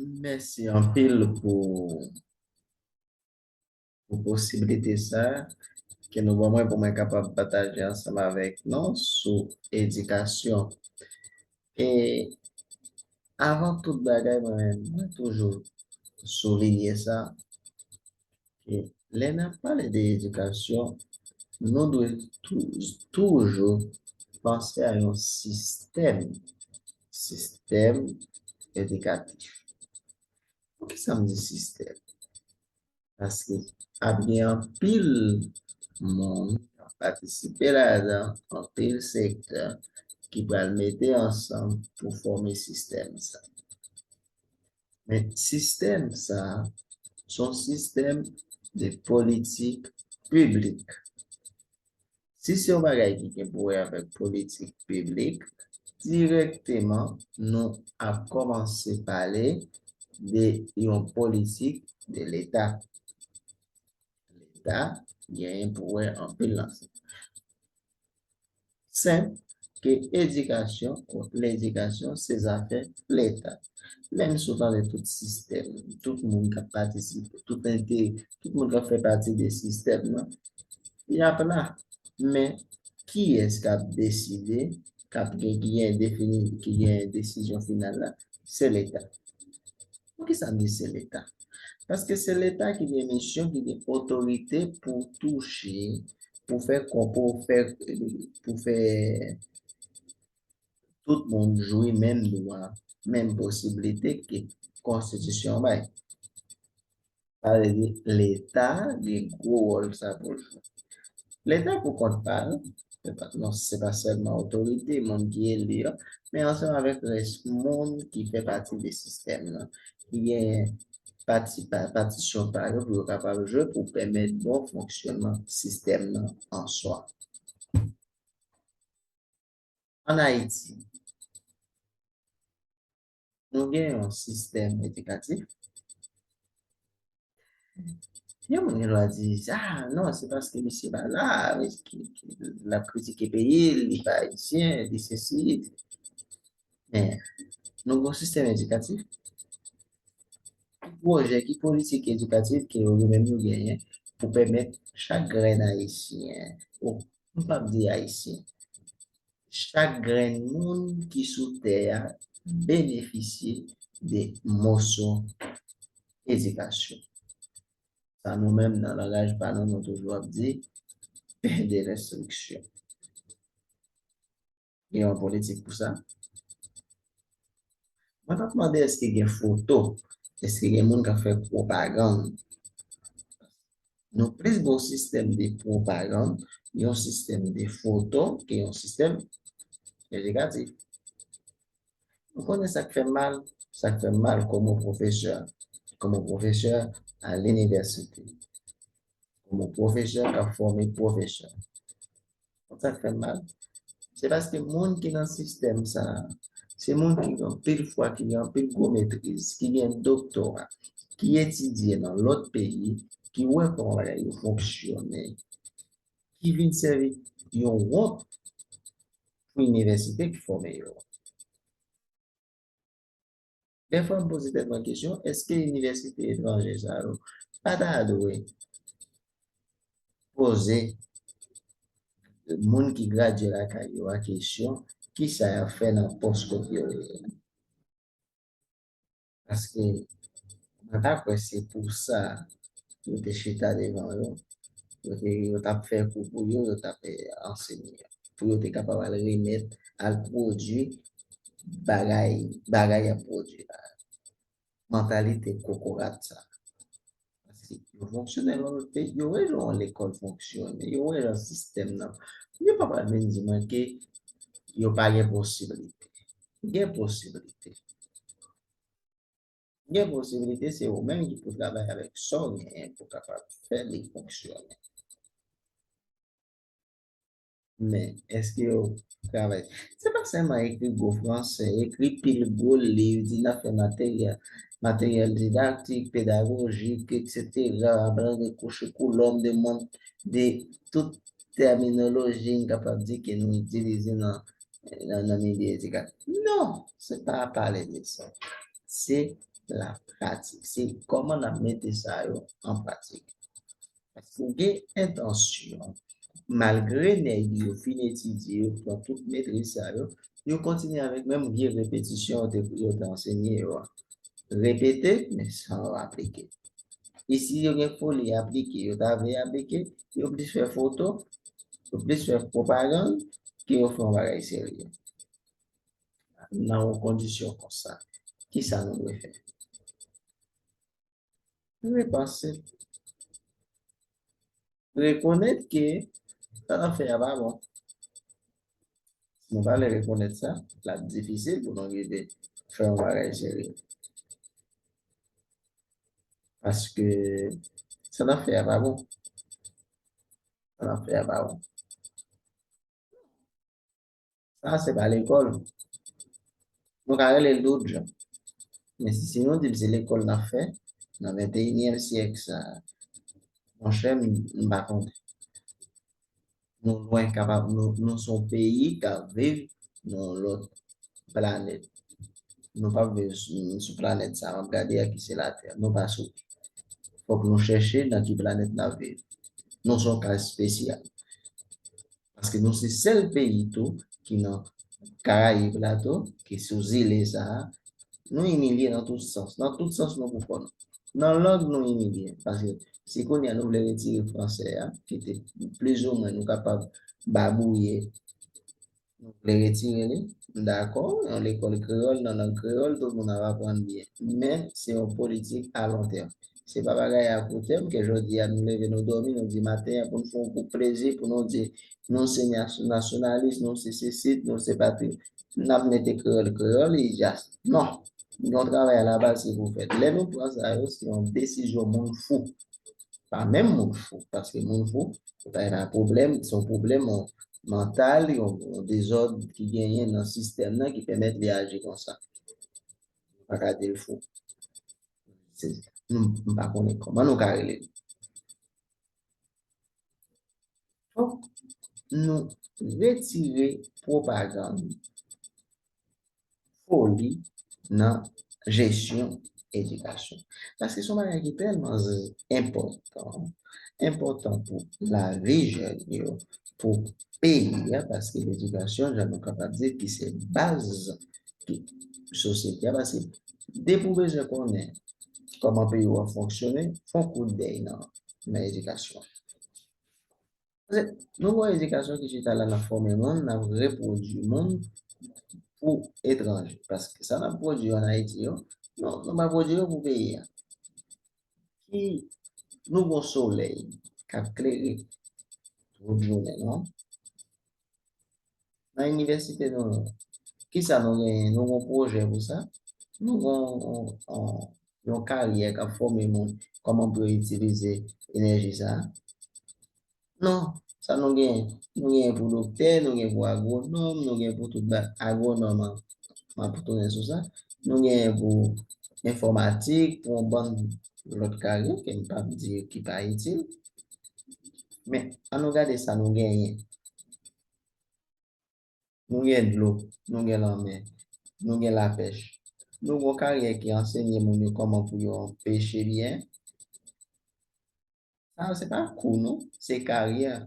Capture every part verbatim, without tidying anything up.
Mèsi anpil pou, pou posiblite sa ke nou ban mwen pou mwen kapab pataje ansanm avèk nou sou edikasyon. E avan tout bagay, mwen, mwen toujou soulinye sa, ke lè n ap pale de edikasyon, nou dwe tou-, toujou panse a yon sistèm, sistèm edikatif. Poukisa m di sistèm? Paske ap gen anpil moun k ap patisipe ladan, anpil sektè ki pral mete ansanm pou fòme sistèm sa. Men sistèm sa a, se yon sistèm de politik piblik. Si se yon bagay ki gen pou wè avèk politik piblik, dirèkteman, nou ap kòmanse pale de yon politik de Leta. Leta genyen pou wè anpil nan sa. Senp ke edikasyon, ledikasyon, se zafè Leta. Menm si w tande tout sistèm, tout moun k ap patisipe, tout ente-, tout moun k ap fè pati de sistèm nan, y ap la. Men, kiyès k ap deside, k ap gen, ki gen defini, ki gen desizyon final la? Se Leta. Poukisa m di se Leta? Paske se Leta ki gen misyon, ki gen otorite pou touche, pou fè konpo, fè, pou fè tout moun jwi menm dwa, menm posiblite ke konstitisyon an bay. Sa vle di Leta gen gwo wòl sa pou l jwe. Leta pou kont pa l, se pa, non, se pa sèlman otorite, moun ki eli yo, men ansanm avèk rès moun ki fè pati de sistèm nan, ki gen pati, pa, patisyon pa yo pou yo kapab jwe pou pèmèt bon fonksyònman sistèm nan an swa. Ann Ayiti, nou gen yon sistèm edikatif. Yon moun gen dwa di, ah, non, se paske misye pa la, ki, ki, l ap kritike peyi l, li pa ayisyen, li sesi. Men, nou gen yon sistèm edikatif. Ki pwojè, ki politik edikatif ke yo menm yo genyen pou pèmèt chak grenn ayisyen, ou, m p ap di ayisyen, chak grenn moun ki sou tè a benefisye de moso edikasyon. Sa nou menm nan langaj pa nou, nou toujou ap di, de lenstriksyon. Gen yon politik pou sa? Mwen p ap mande èske gen foto, èske gen moun k ap fè pwopagann. Nou plis gen yon sistèm de pwopagann, yon sistèm de foto, ke yon sistèm edikatif. Nou konnen sa k fè m mal, sa k fè m mal kòm yon pwofesè, kòm yon pwofesè a linivèsite, kòm yon pwofesè k ap fòme pwofesè. Konn sa k fè m mal? Se paske moun ki nan sistèm sa a, se moun ki gen anpil fwa, ki gen anpil gwo metriz, ki gen doktora, ki etidye nan lòt peyi, ki wè kòman bagay yo fonksyone, ki vin sèvi yon wont pou inivèsite ki fòme yo. Dèfwa, m poze tèt mwen kesyon, èske inivèsite etranje sa yo pa ta dwe poze moun ki gradye lakay yo a kesyon, kisa y ap fè nan pòs kote yo ye a? Paske mwen pa kwè se pou sa yo te chita devan yo. Yo te, yo t ap fè kou pou yo, yo t ap, eh, ansenye. Pou yo te kapab al remèt, al pwodui bagay, bagay y ap pwodui la. Mantalite kokorat sa. Paske yo fonksyone nan lòt peyi, yo wè jan yon lekòl fonksyone, yo wè jan sistèm nan. Yo pa pral vin di mwen ke yo pa gen posiblite. Gen posiblite. Gen posiblite, se ou menm ki pou travay avèk sa w genyen pou kapab fè li fonksyone. Men, èske yo travay? Se pa sèlman ekri gwo fransè, ekri pil gwo liv, di n ap fè materyèl, materyèl didaktik, pedagojik, etsetera, plan de kouche koulòm, de mond, de tout tèminoloji n kapab di ke nou itilize nan, nan, nan milye edikatif. Non, se pa pale de sa. Se la pratik. Se kòman n ap mete sa yo an pratik. Paske w gen entansyon, malgre nèg yo fin etidye, yo pran tout metriz sa yo, yo kontinye avèk menm vye repetisyon yo te, yo te ansenye yo a. Repete, men san yo aplike. E si yo gen foli aplike, yo ta vle aplike, yo plis fè foto, yo plis fè pwopagann ke yo fè yon bagay serye. Nan yon kondisyon konsa, kisa nou dwe fè? Repanse. Rekonèt ke sa n ap fè a pa bon. Si nou pa vle rekonèt sa, l ap difisil pou nou rive fè yon bagay serye. Paske sa n ap fè a pa bon. Sa n ap fè a pa bon. Sa se pa lekòl. Nou ka rele l dòt jan. Men si, si nou di m se lekòl n ap fè nan venteyinyèm syèk sa, monchè, m, m pa konnen. Nou lwen kapab, nou, nou se yon peyi k ap viv nan yon lòt planèt. Nou p ap viv sou, sou planèt sa m ap gade a ki se Latè. Nou pa sou. Fòk nou chèche nan ki planèt n ap viv. Nou se yon ka espesyal. Paske nou se sèl peyi tou ki nan Karayib la tou, ki sou zile sa a. Nou imilye nan tout sans. Nan tout sans nou pou kò nou. Nan lang nou imilye. Paske si kounye a nou vle retire fransè a, ki te plizoumwen nou kapab babouye, nou vle retire li, m dakò, yon lekòl kreyòl, nan lang kreyòl, tout moun ap aprann byen. Men, se yon politik a lon tèm. Se pa bagay a kou tèm ke jodi a nou leve, nou dòmi, nou di maten an pou n fè yon gwoup plezi, pou nou di nou se nas-, nasyonalis, nou se sesi, nou se patri-, n ap mete kreyòl, kreyòl, e just. Non. Yon travay alabaz ki pou fèt. Lè nou pran sa yo, se yon desizyon moun fou. Pa menm moun fou, paske moun fou, se pa yon pwoblèm, se yon pwoblèm, yon mantal, yon, yon dezòd ki genyen nan sistèm nan ki pèmèt li aji konsa. Nou pa ka di l fou. Se, nou, m pa konnen kòman nou ka rele l. Fòk nou retire pwopagann foli nan jesyon edikasyon. Paske se yon bagay ki tèlman z-, enpòtan, enpòtan pou lavi jèn yo, pou peyi a, paske ledikasyon, jan nou kapab di, ki se baz ki sosyete a, paske depi w bezwen konnen kòman peyi w ap fonksyone, fè yon kout dèy nan, nan edikasyon. Paske nou gen yon edikasyon ki chita la, n ap fòme moun, n ap repwodui moun pou etranje. Paske sa n ap pwodui ann Ayiti yo, non, nou pa pwodui yo pou peyi a. Ki nou gen solèy k ap klere tout jounen, non? Nan inivèsite nou, kisa nou genyen? Nou gen pwojè pou sa? Nou gen yon, yon, yon karyè k ap fòme moun kòman pou yo itilize enèji sa a? Non, sa nou genyen. Nou genyen pou doktè, nou genyen pou agwonòm, nou genyen pou tout ba-, agwonòm an, m ap tounen sou sa. Nou genyen pou enfòmatik, pou yon bann lòt karyè ke m p ap di ki pa itil. Men, ann nou gade sa nou genyen. Nou gen dlo, nou gen lanmè, nou gen lapèch. Nou gen yon karyè ki ansenye moun yo kòman pou yo peche byen. Sa yo se pa kou, non, se karyè.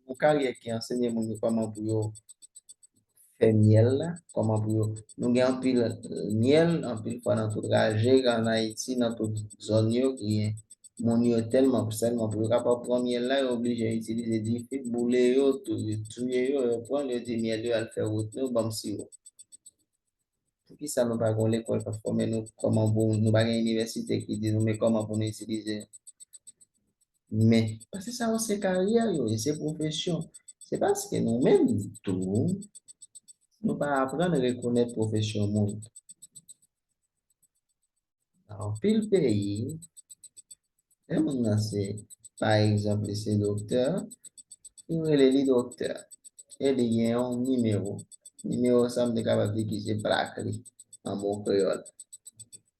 Yon karyè ki ansenye moun yo kòman pou yo fè myèl la, kòman pou yo, nou gen anpil, eh, myèl, anpil fwa nan tout raje, ann Ayiti, nan tout zòn yo, ki gen moun yo tèlman, sèlman pou yo kapab pran myèl la, yo oblije itilize dife, boule yo, tou-, touye yo, yo pran l, yo di myèl yo al fè wout nou, ban m siwo. Poukisa nou pa gen yon lekòl k ap fòme nou kòman pou, nou pa gen inivèsite ki di nou men kòman pou nou itilize? Men, paske sa yo se karyè yo ye, se pwofesyon. Se paske nou menm tou, nou pa aprann rekonèt pwofesyon moun. Nan anpil peyi, lè moun nan se, pa egzanp, li se doktè, yo rele li doktè. E li gen yon nimewo. Nimewo sa, m te kapab di ki se plak li, an mo kreyòl,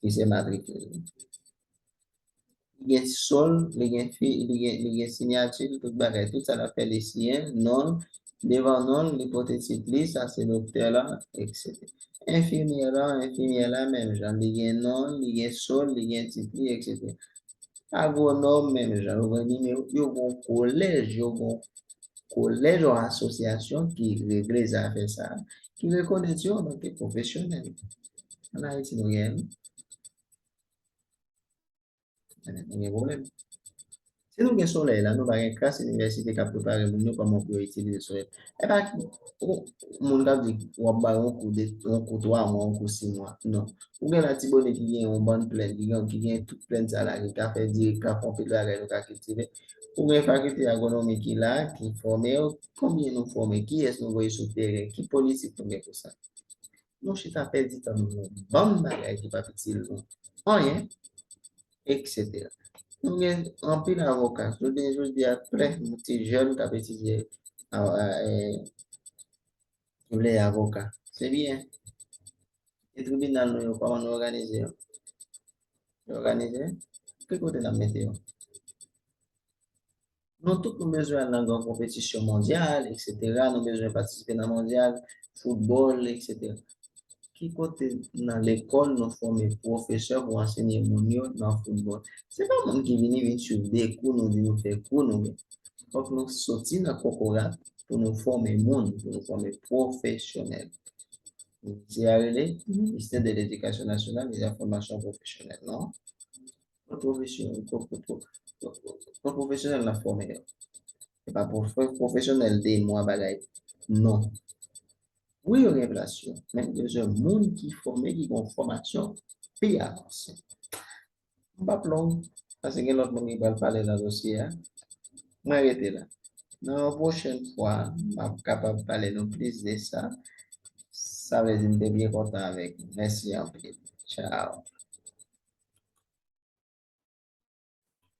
ki se matrikil li. Li gen sol, li gen fi, li gen, li gen siyati l, tout bagay, tout sa l ap fè li siyen, non l, Devan non l, li pote tit li, sa se doktè la, etsetera. Enfimyè la, enfimyè la, menm jan, li gen non l, li gen so l, li gen tit li, etsetera. Agwonòm, menm jan, yo gen nimewo, yo gen yon kolèj, yo gen yon kolèj, yon asosyasyon ki regle zafè sa, ki rekonèt yo antanke pwofesyonèl. Ann Ayiti, nou gen, nou gen pwoblèm. Si nou gen solèy la, nou pa gen klas inivèsite k ap prepare moun yo kòman pou yo itilize solèy. E pa ki, ou, moun k ap di w ap bay yon kou de, yon kou twa mwa, yon kou sis mwa. Non. Ou gen Latibonit ki gen yon bann plèn, ki gen, ki gen tout plèn sa la, ki ka fè diri, ka fè anpil bagay, nou ka kiltive. Ou gen fakilte agwonomi ki la, ki fòme yo. Konbyen nou fòme? Kiyès nou voye sou teren? Ki politik nou gen pou sa? Nou chita pèdi tan nou nan bann bagay ki p ap itil nou anyen, etsetera. Nou gen anpil avoka. Jounen jodi a, plè moun ki jèn k ap etidye a, a, e, ki vle avoka. Se byen. E tribinal nou yo, kòman nou òganize yo? Yo òganize? Ki kote n ap mete yo? Nou tout nou bezwen al nan gran konpetisyon mondyal, etsetera. Nou bezwen patisipe nan mondyal, foutbòl, etsetera. Ki kote nan lekòl nou fòme pwofesè pou ansenye moun yo nan foutbòl? Se pa moun ki vini, vin swiv de kou, nou di nou fè kou, nou gen. Fòk nou soti nan kokorat pou nou fòme moun, pou nou fòme pwofesyonèl. Misye a rele Ministè de Ledikasyon Nasyonal e de la Fòmasyon Pwofesyonèl, non? Kot pwofesyon-, kot, kot, kot, kot pwofesyonèl n ap fòme yo? Se pa pwofe-, pwofesyonèl de mwa bagay. Non. Wi, yo gen plas yo, men nou bezwen moun ki fòme, ki gen yon fòmasyon pi avanse. M p ap long, paske gen lòt moun ki pral pale nan dosye a. Mwen rete la. Nan yon pwochèn fwa, m ap kapab pale nou plis de sa. Sa vle di m te byen kontan avèk nou. Mèsi anpil. Tchao.